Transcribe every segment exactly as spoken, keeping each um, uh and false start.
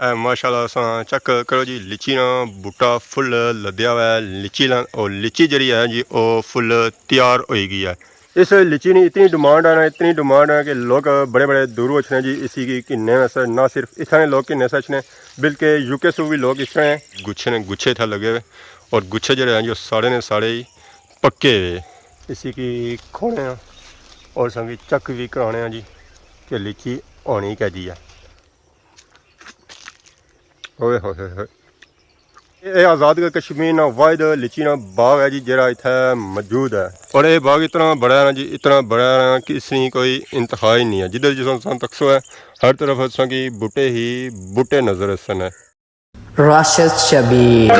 اے ماشاءاللہ، اساں چیک کرو جی، لچی نا بوٹا فل لدیا ہوا ہے لچی نا، اور لچی جڑی ہے جی، او فل تیار ہوئی گئی ہے۔ اس لچی نی اتنی ڈیمانڈ ہے نا، اتنی ڈیمانڈ ہے کہ لوگ بڑے بڑے دوروں اچھنے جی، اسی کی گھننے واسطے۔ نہ صرف اتھاں نے لوگ گھننے سے اچھنے، بلکہ یو کے سوں بھی لوگ اچھنے۔ گچھے نے، گچھے تھا لگے ہوئے، اور گچھے جڑے ہیں جی، او ساڑے نے ساڑے ہی پکے ہوئے۔ اسی کی کھونے ہیں اور سنگی چیک بھی کرانے ہیں جی، کہ لچی ہونی کہہ جی ہے۔ اوئے ہوئے ہوئے ہوئے۔ اے آزاد کشمیر نا واحد لچی نا باغ ہے جی، جیڑا اتھے موجود ہے۔ اور اے باغ اتنا بڑا ہے نا جی، اتنا بڑا ہے نا کہ اس نی کوئی انتہا ہی نہیں ہے۔ جدھر جساں تساں تکسو ہے، ہر طرف تساں کی بوٹے ہی بوٹے نظر اسن ہے۔ راشد شبیر۔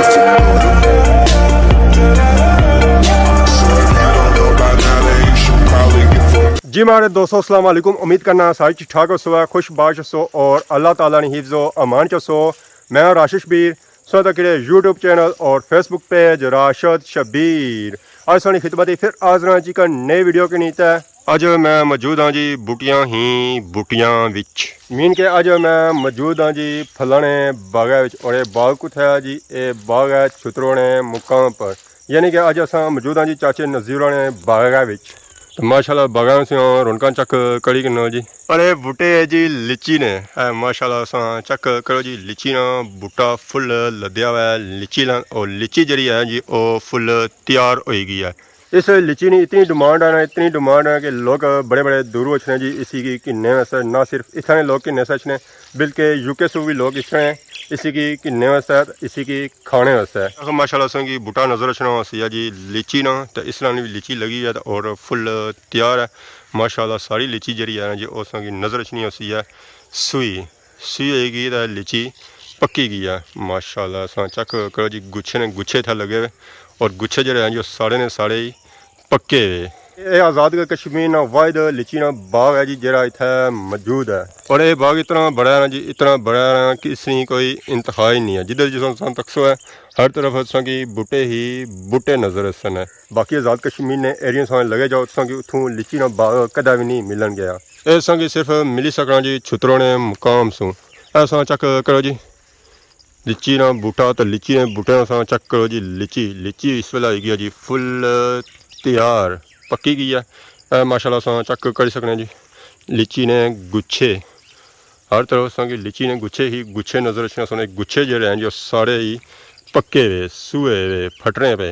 جی ماڑے دوستو، السلام علیکم۔ امید کرنا سارے ٹھیک ٹھاک ہوسو، خوش باش ہوسو اور اللہ تعالیٰ نی حفظ و امان چ ہوسو۔ میں ہاں راشد شبیر، سو تک یوٹیوب چینل اور فیس بک پیج راشد شبیر۔ اج سانی خدمت پھر حاضر ہاں جی، ایک نئی ویڈیو کے نیتے۔ اج میں موجود ہاں جی، بوٹیاں ہی بوٹیاں وچ۔ مین کہ اج میں موجود ہاں جی، پھلاں نے باغے وچ، اور اے باغ کتھے ہے جی؟ اے باغ ہے چھترو نے مقام پر، یعنی کہ اج اساں موجود ہاں جی، چاچے نذیر ہوراں نے باغے وچ۔ تو ماشاءاللہ، باغاں سے رونقاں چیک کری کنو جی۔ اور اے بوٹے ہے جی لچی نے۔ اے ماشاءاللہ، اساں چیک کرو جی، لچی نا بوٹا فل لدیا ہوا ہے لچی نا، اور لچی جڑی ہے جی، او فل تیار ہوئی گئی ہے۔ اس لچی نی اتنی ڈیمانڈ ہے نا، اتنی ڈیمانڈ ہے کہ لوگ بڑے بڑے دوروں اچھنے جی، اسی کی گھننے واسطے۔ نہ صرف اتھاں نے لوگ گھننے سے اچھنے، بلکہ یو کے سوں بھی لوگ اچھنے اسی کی گھننے واسطے، اسی کی کھانے واسطے۔ اگر ماشاءاللہ تساں کی بوٹا نظر اچھنا ہوسی ہے جی، لچی نا، تو اس نال بھی لچی لگی ہے اور فل تیار ہے۔ ماشاءاللہ ساری لچی جڑی ہے نا جی، او تساں کی نظر اچھنی ہوسی ہے۔ سوئی، سوئی ہوئی گئی تے لچی پکی گئی ہے۔ ماشاءاللہ تساں چیک کرو جی، گچھے نے گچھے تھے لگے ہوئے، اور گچھے جڑے ہیں جی، او ساڑے نے ساڑے ہی پکے ہوئے۔ اے آزاد کشمیر نا واحد لچی نا باغ ہے جی، جیڑا اتھے موجود ہے۔ اور اے باغ اتنا بڑا ہے نا جی، اتنا بڑا ہے نا کہ اس نی کوئی انتہا ہی نہیں ہے۔ جدھر جساں تساں تکسو ہے، ہر طرف تساں کی بوٹے ہی بوٹے نظر اسن ہے۔ باقی آزاد کشمیر نے ایریے ساں لگے جاؤ، تساں کی اتھوں لچی نا باغ کدے بھی نہیں ملن گیا۔ اے تساں کی صرف ملی سکنا جی چھترو نے مقام سوں۔ اے تساں چیک کرو جی، لچی نا بوٹا، تے لچی نے بوٹے نا تساں چیک کرو جی، لچی، لچی اس ویلے ہوئی گئی ہے جی فل تیار، پکی گئی ہے۔ اے ماشاءاللہ تساں چیک کری سکنے جی، لچی نے گچھے، ہر طرف تساں کی لچی نے گچھے ہی گچھے نظر اچھنے سن۔ گچھے جڑے ہیں جی، او سارے ہی پکے ہوئے، سوئے ہوئے، پھٹنے پے۔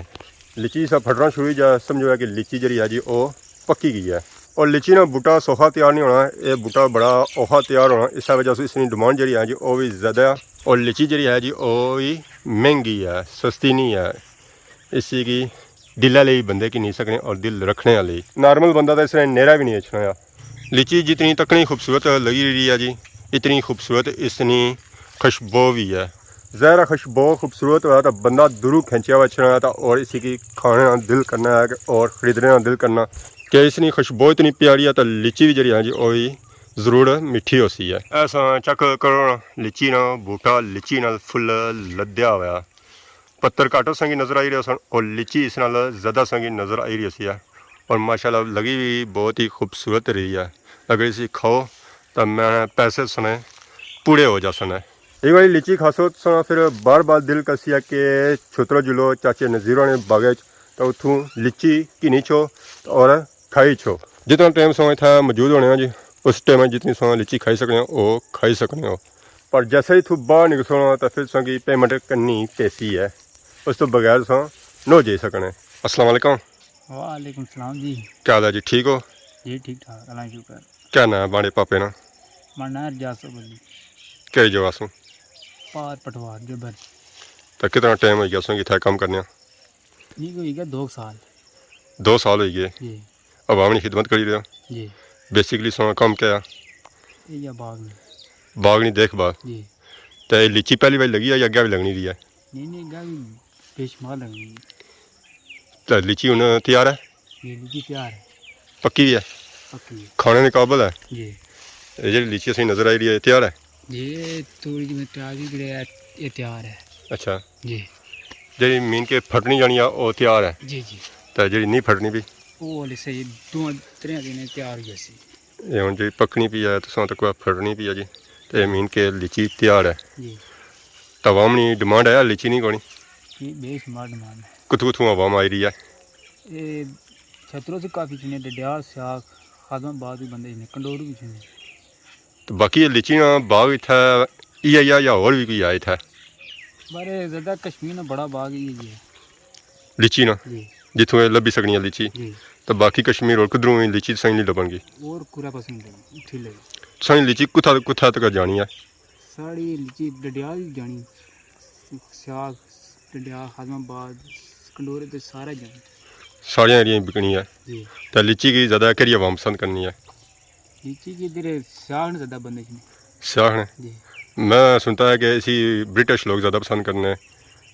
لچی سا پھٹنا شروع ہوئی جا، سمجھو ہے کہ لچی جڑی ہے جی، او پکی گئی ہے۔ اور لچی نا بوٹا سوکھا تیار نہیں ہونا، اے بوٹا بڑا اوکھا تیار ہونا، اس وجہ سے اس نی ڈیمانڈ جڑی ہے جی، او بھی زیادہ ہے۔ اور لچی جڑی ہے جی، او بھی مہنگی ہے، سستی نہیں ہے۔ اسی کی دل آلے ہی بندے گھنی سکنے اور دل رکھنے آلے ہی۔ نارمل بندہ تو اس نے نیرا بھی نہیں اچھنا۔ لچی جتنی تکنی خوبصورت لگی رہی ہے جی، اتنی خوبصورت اس نی خوشبو بھی ہے۔ ظاہر ہے خوشبو خوبصورت ہویا تو بندہ دوروں کھینچیا ہوا اچھنا ہے تو اور اسی کی کھانے نا دل کرنا ہے اور خریدنے نا دل کرنا، کہ اس نی خوشبو اتنی پیاری ہے تو لچی بھی جڑی ہے جی، او بھی ضرور میٹھی ہوسی ہے۔ اے تساں چیک کرو نا، لچی نا بوٹا، لچی نال فل لدیا ہویا۔ پتر گھٹ تساں کی نظر آئی رہے سن، اور لچی اس نال زیادہ تساں کی نظر آئی رہی سی ہے۔ اور ماشاءاللہ لگی بھی بہت ہی خوبصورت رہی ہے۔ اگر اسی کھاؤ تو میں پیسے سنے پورے ہو جاسن ہے۔ ایک باری لچی کھاسو تو سنا پھر بار بار دل کرسی ہے کہ چھترو جلو چاچے نذیر ہوراں نے باغے چ، تو اتھوں لچی گھنی چھو اور کھائی چھو۔ جتنا ٹائم سو اتھا موجود ہونے ہو جی، اس ٹائم جتنی سو لچی کھائی سکنے ہو، او کھائی سکنے ہو۔ پر جیسے ہی اتھوں باہر نکلسو نا، تو پھر تساں کی پیمنٹ کرنی پیسی ہے، اس تو بغیر تساں نو جائی سکنے۔ السلام علیکم۔ وعلیکم السلام جی۔ کیا حال ہے جی، ٹھیک ہو؟ جی ٹھیک ٹھاک، اللہ شکر۔ کیا نام ہے ماڑے پاپے نا؟ ماڑا نام ہے رجاس بلی۔ کہڑی جگہ سوں؟ پار پٹوار جبر۔ تو کتنا ٹائم ہوئی گیا تساں کی اتھا کم کرنے ہو؟ نہیں، کوئی گیا دو سال۔ دو سال ہوئی گئے؟ جی۔ عوام نی خدمت کری رہے ہو؟ جی۔ بیسیکلی سونا کم کیا ہے؟ یہ یا باغ نہیں۔ باغ نی دیکھ بھال؟ جی۔ تے لچی پہلی بار لگی ہے یا اگے بھی لگنی دی ہے؟ نہیں، نہیں، اگے بھی بے شمار لگنی ہے۔ تے لچی ہن تیار ہے؟ جی، لچی تیار ہے۔ پکی ہوئی ہے؟ پکی ہے۔ کھانے دے قابل ہے؟ جی۔ یہ جڑی لچی اسی نظر آئی رہی ہے، تیار ہے؟ جی، یہ تھوڑی جی میں تیار کی گڑے ہے، یہ تیار ہے۔ اچھا۔ جی۔ جڑی مین کے پھٹنی جانی ہے، وہ تیار ہے؟ جی، جی۔ تے جڑی نہیں پھٹنی بھی؟ وہ والے سے دو ترے دن تیار ہو جاسی۔ یہ ہن جڑی پکنی پی ہے، تساں تک پھٹنی پی ہے جی۔ تے مین کے لیچی تیار ہے۔ جی۔ تو عوام نی ڈیمانڈ ہے لیچی نی کونی؟ جی، بے شمار ڈیمانڈ ہے۔ کتھوں کتھوں عوام آئی رہی ہے؟ اے چھتروں سے کافی چنے، ڈڈیال، سیاخ، خادم آباد بھی بندے چنے، کنڈور بھی چنے۔ تو باقی یہ لیچی نا باغ اتھا ای ہے یا، یا ہور بھی کوئی ہے اتھا؟ بارے زیادہ کشمیر نا بڑا باغ ہی ہے۔ لیچی نا؟ جی۔ جتھوں اے لبھی سکنی ہے لیچی۔ جی۔ تو باقی کشمیر اور کدھروں وی لیچی تساں نہیں لبھن گی؟ اور کورا پاسے نہیں لبھن، ٹھیک ہے۔ تساں لیچی کتھا، کتھا تک جانی ہے؟ ساڑی لیچی ڈڈیال جانی، سیاخ، ڈڈیال، خادم آباد، کنڈورے تے سارا جانی۔ ساریاں ایریاں بکنی ہے۔ جی۔ تے لیچی کی زیادہ کیڑی عوام پسند کرنی ہے؟ لیچی کی ادھر سیاخ نے زیادہ بندے چنے۔ سیاخ نے؟ جی۔ میں سنتا ہے کہ اسی برٹش لوگ زیادہ پسند کرنے،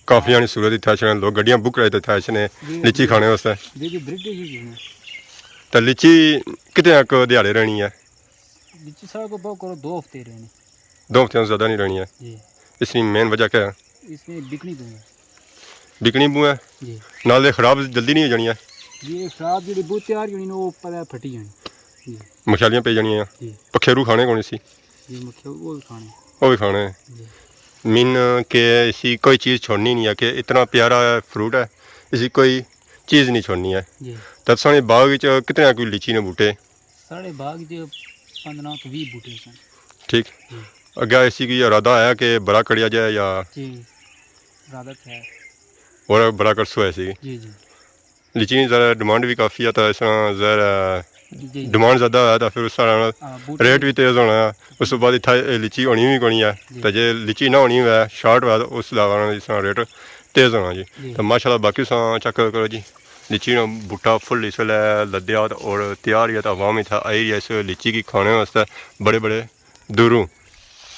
کافلیاں نی صورت اتھے اچھنے، لوگ گڈیاں بک کرائے تے اتھے اچھنے جی، لیچی جی۔ کھانے واسطے۔ جی، جی، برٹش ہی چنے۔ تے لیچی کتنے اک دیہاڑے رہنی ہے؟ لیچی ساڑے کو بہت کرو دو ہفتے رہنے۔ دو ہفتیاں سے زیادہ نہیں رہنی ہے۔ جی۔ اس کی مین وجہ کیا ہے؟ اس میں بکنی بہوں ہے۔ بکنی بہوں ہے؟ جی۔ نال اے خراب جلدی نہیں ہو جانی ہے؟ جی، اے خراب جیڑی بہت تیار ہونی نا، وہ پتہ پھٹی جانی۔ جی۔ مکھیالیاں پی جانیاں۔ جی۔ پکھیرو کھانے کون سی؟ جی، مکھیرو وہ بھی کھانے۔ وہ بھی کھانے۔ جی۔ مین کہ اسی کوئی چیز چھوڑنی نہیں ہے کہ اتنا پیارا فروٹ ہے، اسی کوئی چیز نہیں چھوڑنی ہے۔ جی۔ تب سانے باغ وچ کتنے کوئی لیچی نے بوٹے؟ ساڑے باغ چ پندرہ تو ویہہ بوٹے سن۔ ٹھیک۔ جی۔ اگے اسی کوئی ارادہ آیا کہ بڑا کڑیا جائے یا؟ جی، ارادہ تھا۔ اور بڑا کرسو ہے سی؟ جی، جی۔ لیچی نی ذرا ڈیمانڈ بھی کافی ہے، تو اس طرح ذرا جی۔ ڈیمانڈ زیادہ ہے تو پھر اس طرح ہاں، بوٹے ریٹ بھی تیز ہونا ہے۔ اس تو بعد اتھا اے لیچی ہونی بھی کونی ہے۔ جی۔ تو جے لیچی نہ ہونی ہوئے، شارٹ ہوئے، تو اس علاوہ اس طرح ریٹ تیز ہونا جی۔ جی۔ تو ماشاءاللہ باقی ساں چیک کرو جی۔ لیچی نا بوٹا فل اس ویلے لدیا تے اور تیار ہی ہے، تے عوام اتھا آئی رہی ہے اس لیچی کی کھانے واسطے بڑے بڑے دوروں۔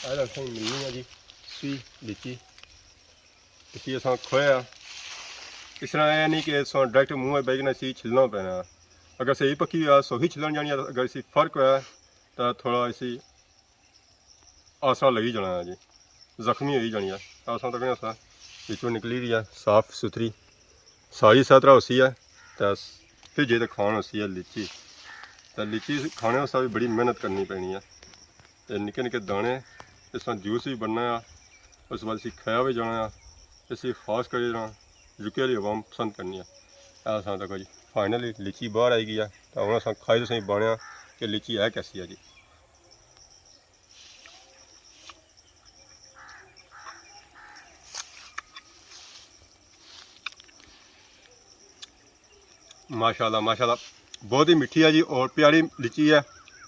اے اساں ملنی ہے جی سوئی لیچی، اسی اساں کھویا۔ اس طرح اے نہیں کہ اساں ڈائریکٹ منہ وچ پائی کنا اسی چھلنا پینا۔ اگر صحیح پکی ہوئی ہے، سوکھی چھلن جانی ہے، اگر اسی فرق ہویا ہے، تو تھوڑا اسی آسرا لگی جانا ہے جی، زخمی ہوئی جانی ہے۔ اساں تکنے اساں وچوں نکلی رہی ہے، صاف ستھری، ساری اس طرح ہوسی ہے۔ تے پھر جے تے کھان ہوسی ہے لیچی، تے لیچی کھانے واسطے بھی بڑی محنت کرنی پینی ہے۔ تے نکے نکے دانے، اس طرح جوس بھی بننا ہے، اس بعد اسی کھایا بھی جانا ہے۔ اسی خاص کری جانا یوکے آلی عوام پسند کرنی ہے۔ اے اساں تک جی فائنلی لیچی باہر آئی گئی ہے، تے ہن اساں کھائی تساں بانیا کہ لیچی ہے کیسی ہے جی۔ ماشاءاللہ، ماشاءاللہ، بہت ہی میٹھی ہے جی اور پیاری لیچی ہے۔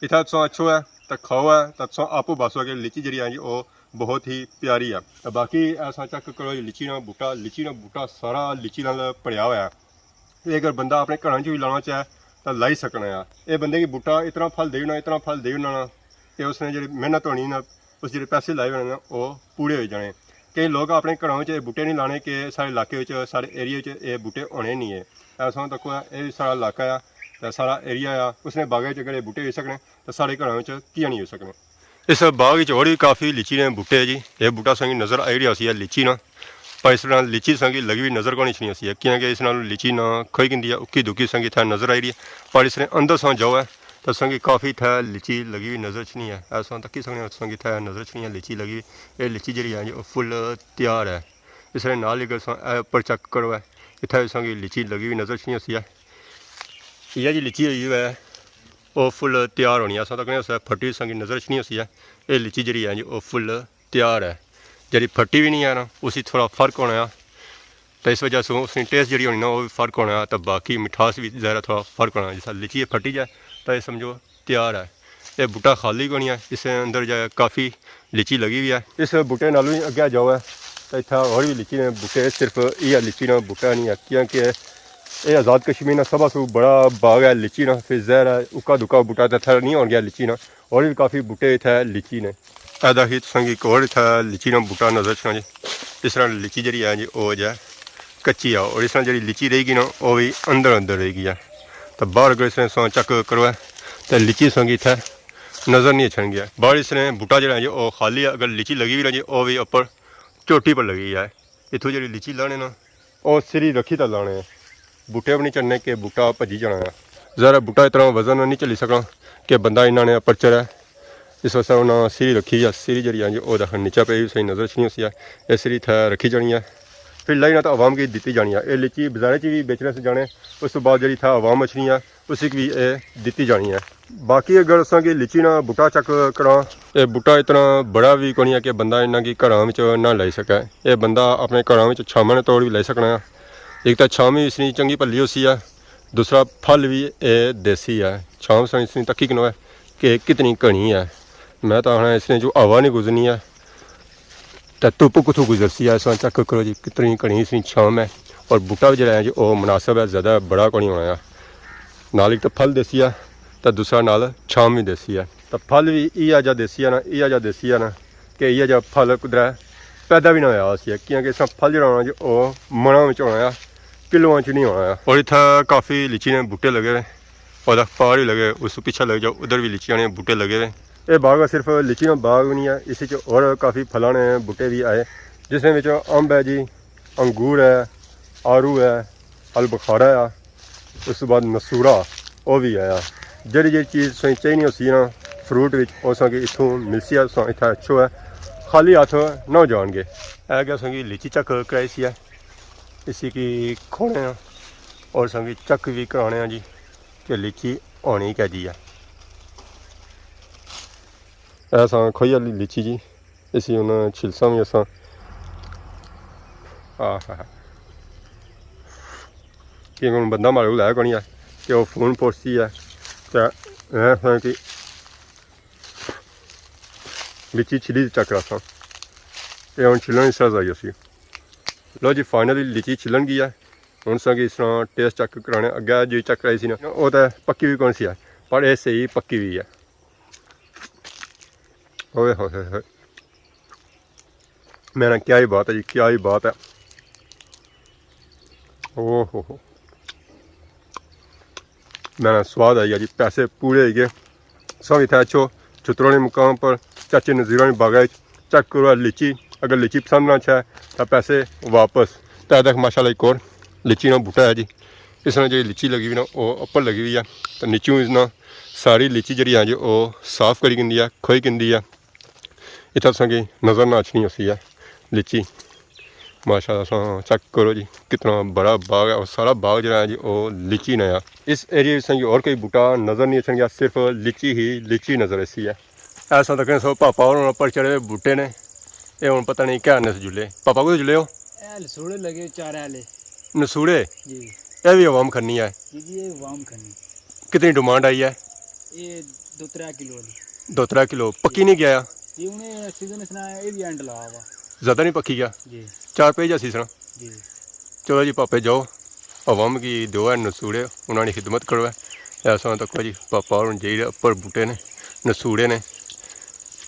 اتھا تساں اچھو ہے تے کھاؤ ہے تے تساں آپو باسو کہ لیچی جیڑی ہے جی او بہت ہی پیاری ہے۔ تے باقی ایسا چیک کرو جی لیچی نا بوٹا، لیچی نا بوٹا سارا لیچی نال بھریا ہوا ہے۔ اے اگر بندہ اپنے گھراں چ وی لانا چاہے تاں لائی سکنا آ۔ اے بندے کی بوٹا اتنا پھل دئی اوڑنا، اتنا پھل دئی اوڑنا نا کہ اس نے جیڑی محنت ہونی نا، اس جیڑے پیسے لائے ہونے نا، او پورے ہوئی جانے۔ کئی لوگ اپنے گھراں وچ اے بوٹے نہیں لانے کہ ساڑے علاقے وچ، ساڑے ایریے وچ اے بوٹے ہونے نہیں ہے۔ ایسا تکو اے وی ساڑا علاقہ آ تے ساڑا ایریا آ، اس نے باغے وچ اگر اے بوٹے ہوئی سکنے تاں ساڑے گھراں وچ کیاں نہیں ہوئی سکنے؟ اس باغ وچ ہور وی کافی لیچی نے بوٹے ہے جی۔ اے بوٹا سنگی نظر آئی رہیا ہوسی ہے لیچی نا، پر اس نال لیچی سنگی لگی ہوئی نظر کونی اچھنی ہوسی ہے، کیونکہ اس نال لیچی نا کھوئی گندی ہے، اکی دکی سنگی اتھا نظر آئی رہی ہے، پر اس نے اندر ساں جاؤ ہے تاں سنگی کافی اتھا لیچی لگی ہوئی نظر اچھنی ہے۔ ایسا تکی سکنے ہو سنگی اتھا نظر اچھنی ہے لیچی لگی ہوئی۔ اے لیچی جیڑی ہے جی او فل تیار ہے۔ اس نے نال ہی اگر ساں اے اپر چیک کرو ہے، اتھا وی سنگی لیچی لگی ہوئی نظر اچھنی ہوسی ہے۔ یہ جی لیچی ہوئی ہے، او فل تیار ہونی ہے۔ اساں تکنے اسے پھٹی سنگی نظر اچھنی ہوسی ہے۔ اے لیچی جیڑی ہے جی او فل تیار ہے۔ جیڑی پھٹی وی نہیں ہے نا، اسی تھوڑا فرق ہونا ہے۔ تے اس وجہ سے اس نی ٹیسٹ جیڑی ہونی نا، او وی فرق ہونا ہے۔ تے باقی مٹھاس وی ظاہر ہے تھوڑا فرق ہونا ہے۔ جس طرح لیچی پھٹی جائے تے اے سمجھو تیار ہے۔ اے بوٹا خالی کونی ہے، اس نے اندر جا کافی لیچی لگی ہوئی ہے۔ اس بوٹے نالوں ہی اگے جاؤ ہے تے اتھا ہور وی لیچی نے بوٹے، صرف ایہہ لیچی نا بوٹا نہیں ہے، کیونکہ اے آزاد کشمیر نا سبھا سوں بڑا باغ ہے لیچی نا۔ پھر ظاہر ہے اکا دکا بوٹا تے اتھا نہیں ہون گیا لیچی نا، ہور وی کافی بوٹے اتھا لیچی نے۔ اے داخی تساں کی ایک ہور اتھا لیچی نا بوٹا نظر اچھنا جی۔ اس طرح لیچی جیڑی ہے جی او جے کچی ہے، اور اس طرح جیڑی لیچی رہی گئی نا او وی اندر اندر رہی گئی ہے۔ تے باہر اگر اس طرح تساں چیک کرو ہے تے لیچی تساں کی اتھا نظر نہیں اچھن گیا۔ باہر اس طرح بوٹا جیڑا ہے جی او خالی ہے، اگر لیچی لگی ہوئی نا جی او وی اپر چوٹی پر لگی ہے۔ اتھوں جیڑی لیچی لانے نا او سری رکھی تے لانے ہیں۔ بوٹے بھی نہیں چڑھنے کہ بوٹا بھجی جانا ہے۔ ذرا بوٹا اتنا وزن نہیں چلی سکنا کہ بندہ انہاں نے اپر چڑھے۔ اس واسطے انہاں سیڑھی رکھی ہے، سیڑھی جیڑی ہے جی او دیکھو نیچے پئی، صحیح نظر اچھنی ہوسی ہے۔ اے سیڑھی اتھے رکھی جانی ہے، پھر لائی نہ تے عوام کی دتی جانی ہے۔ اے لیچی بازارے چ وی بیچنے سے جانے، اس تو بعد جیڑی اتھے عوام اچھنی ہے، اسی کی وی اے دتی جانی ہے۔ باقی اگر اساں کی لیچی نا بوٹا چیک کراں، اے بوٹا اتنا بڑا وی کونی ہے کہ بندہ انہاں کی گھراں وچ نہ لائی سکے۔ اے بندہ اپنے گھراں وچ چھاواں نے طور وی لائی سکنا ہے۔ ایک تاں چھاں وی اس نی چنگی بھلی ہوسی ہے، دوسرا پھل وی اے دیسی ہے۔ چھاں اساں اس نی تکی کنو ہے کہ کتنی گھنی ہے۔ میں تاں آخنا اس نے جو ہوا نہیں گزرنی ہے، تے دھپ کتھوں گزرسی ہے؟ اساں چیک کرو جی، کتنی گھنی اس نی چھاں ہے، اور بوٹا وی جیڑا ہے جی او مناسب ہے، زیادہ بڑا کونی ہونا ہے۔ نال ایک تے پھل دیسی ہے، تے دوسرا نال چھاں وی دیسی ہے۔ تے پھل وی ایہا جا دیسی ہے نا، ایہا جا دیسی ہے نا کہ ایہا جا پھل کدرے پیدا وی نہ ہویا ہوسی ہے، کیونکہ اس نا پھل جیڑا ہونا جی او مناں وچ ہونا ہے، کلواں چ نہیں ہونا ہے۔ اور اتھا کافی لیچی نے بوٹے لگے ہوئے، اور پہاڑ وی لگے، اس پچھے لگ جاؤ، ادھر وی لیچیاں نے بوٹے لگے ہوئے۔ اے باغ صرف لیچی نا باغ وی نہیں ہے، اس وچ اور کافی پھلاں نے بوٹے وی آئے، جس نے وچ امب ہے جی، انگور ہے، آڑو ہے، البخارا ہے، اس تو بعد نسورا، او وی آیا۔ جیڑی جیڑی چیز تساں کی چاہینی ہوسی نا فروٹ وچ، او تساں کی اتھوں ملسی ہے، تساں اتھا اچھو ہے، خالی ہاتھ نہ جان گے۔ اے کہ تساں کی لیچی چیک کرائی سی ہے، اسی کی کھونے ہاں اور تساں کی چیک وی کرانے ہاں جی کہ لیچی ہونی کہجی ہے۔ اے اساں کھوئی آلی لیچی جی، اسی ہن چھلساں وی اساں۔ آہا۔ کیونکہ ہن بندہ ماڑے کول ہے کونی ہے کہ او فون پوچھسی ہے، تے میں آخنا کہ لیچی چھلی تے چیک کراساں۔ اے ہن چھلن اس طرح آئی ہوسی۔ لو جی، فائنلی لیچی چھلن گئی ہے۔ ہن تساں کی اس طرح ٹیسٹ چیک کرانے، اگے جیڑی چیک کرائی سی نا، او تے پکی وی کونی سی ہے، پر اے صحیح پکی وی ہے۔ اوئے ہوئے ہوئے ہوئے۔ میں نا کیا ہی بات ہے جی، کیا ہی بات ہے۔ او ہو ہو۔ میں نا سواد آئی گیا جی، پیسے پورے ہوئی گئے۔ سب اتھا اچھو، چھتروں نے مقام پر، چاچے نذیروں نے باغا وچ چیک کرو لیچی۔ اگر لیچی پسند نہ اچھے تاں پیسے واپس۔ تے دیکھ ماشاءاللہ ایک اور لیچی نا بوٹا ہے جی۔ اس نے جیڑی لیچی لگی ہوئی نا، او اپر لگی ہوئی ہے۔ تے نیچوں اس نا ساری لیچی جیڑی ہے جی، او صاف کری گندی ہے، کھوئی گندی ہے۔ اتھا تساں کی نظر نہ اچھنی ہوسی ہے لیچی۔ ماشاءاللہ، تساں چیک کرو جی، کتنا بڑا باغ ہے، اور سارا باغ جیڑا ہے جی، او لیچی نا ہے۔ اس ایریے وچ تساں کی اور کوئی بوٹا نظر نہیں اچھن گیا، صرف لیچی ہی لیچی نظر اچھسی ہے۔ ایسا تکنے سو پاپا اور اوپر چڑھے ہوئے بوٹے نے، اے ہن پتہ نہیں کیا نس جلے۔ پاپا کو جلے ہو؟ اے نسوڑے لگے چارے آلے۔ نسوڑے؟ جی۔ اے وی عوام کھنی ہے؟ جی جی، اے عوام کھنی۔ کتنی ڈیمانڈ آئی ہے؟ اے دو ترے کلو والی۔ دو ترے کلو؟ پکی نہیں گیا؟ جی، ہن اے سیزن اس نا اے وی اینڈ لا ہوا۔ زیادہ نہیں پکی گیا؟ جی۔ چار پئی جاسی اس نا؟ جی۔ چلو جی پاپے جاؤ، عوام کی دعا ہے نسوڑے، انہاں نی خدمت کرو۔ ایسا تکو جی پاپا ہن جائی رہے اپر بوٹے نے، نسوڑے نے۔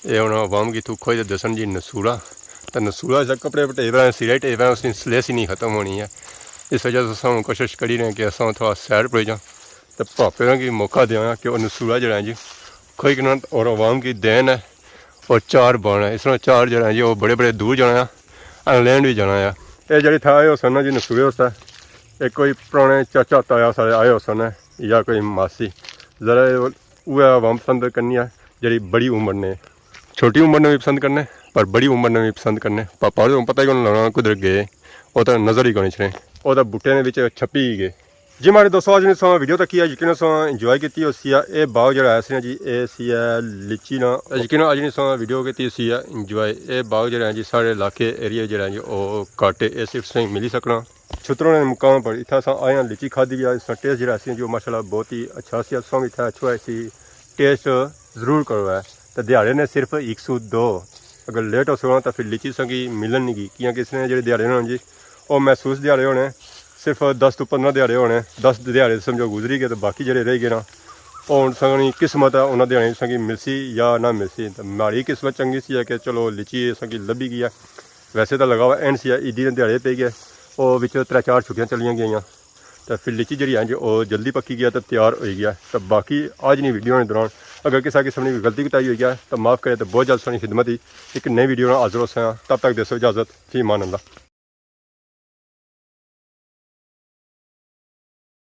اے ہن عوام کی تھو کھوئی تے دسن جی نسوڑا۔ تے نسوڑا اس کپڑے پٹے پے، سرے ٹے پے، اس نی سلیس ہی نہیں ختم ہونی ہے۔ اس وجہ سے اساں ہن کوشش کری رہے ہیں کہ اساں تھوڑا سیر پڑی جاں۔ تے پاپے ہوراں کی موقع دیاں کہ او نسوڑا جیڑا ہے جی کھوئی کنن اور عوام کی دین ہے اور چار بان ہے۔ اس طرح چار جیڑا ہے جی او بڑے بڑے دور جانا ہے، انگلینڈ وی جانا ہے۔ اے جیڑے تھا آئے ہوسن نا جی نسوڑے واسطے، اے کوئی پرانے چاچا تایا سارے آئے ہوسن یا کوئی ماسی۔ ذرا اے اوہے عوام پسند کرنی ہے جیڑی بڑی عمر نے، چھوٹی عمر نے بھی پسند کرنے، پر بڑی عمر نے بھی پسند کرنے۔ پاپا ہور تساں پتہ ہی کون لگنا کدھر گئے، او تاں نظر ہی کونی چھڑے، او تاں بوٹے نے وچ چھپی ہی گئے۔ جی ماڑے دوستو، اج نی تساں ویڈیو تکی ہے، یقیناً تساں انجوائے کیتی ہوسی ہے۔ اے باغ جیڑا ہے سی نا جی، اے سی ہے لیچی نا۔ یقیناً اج نی تساں ویڈیو کیتی ہوسی ہے انجوائے۔ اے باغ جیڑا ہے جی، ساڑے علاقے ایریا جیڑا ہے جی، او گھٹ ہے، اے صرف تساں کی ملی سکنا۔ چھتروں نے مقام پر اتھا اساں آئے آں، لیچی کھادی بھی ہے، اس نا ٹیسٹ جیڑا ہے سی جو ماشاءاللہ بہت ہی اچھا سی۔ تساں بھی اتھا اچھو ہے سی ٹیسٹ ضرور کرو ہے۔ تے دیہاڑے نے صرف ایک سو دو، اگر لیٹ ہو سکنا تاں پھر لیچی تساں کی ملن نہیں گی، کیونکہ اس نے جیڑے دیہاڑے ہونے جی، او محسوس دیہاڑے ہونے، صرف دس تو پندرہ دیہاڑے ہونے، دس دیہاڑے سمجھو گزری گئے، تے باقی جیڑے رہ گئے نا، او ہن تساں نی قسمت ہے، انہاں دیہاڑے تساں کی ملسی یا نہ ملسی۔ تے ماڑی قسمت چنگی سی ہے کہ چلو لیچی تساں کی لبھی گئی ہے، ویسے تاں لگا ہوا اینڈ سی ہے، عیدی نے دیہاڑے پئی گئے، او وچ ترے چار چھٹیاں چلیاں گئیاں، تے پھر لیچی جیڑی ہے جی او جلدی پکی گیا تے تیار ہوئی گیا۔ تے باقی اج نی ویڈیو نے دوران اگر کسے قسم نی کوئی غلطی کوتاہی ہوئی گیا تاں معاف کرے، تے بہت جلد تساں نی خدمت ہی ایک نئی ویڈیو نال حاضر ہوساں۔ تب تک دیسو اجازت، فی امان اللہ۔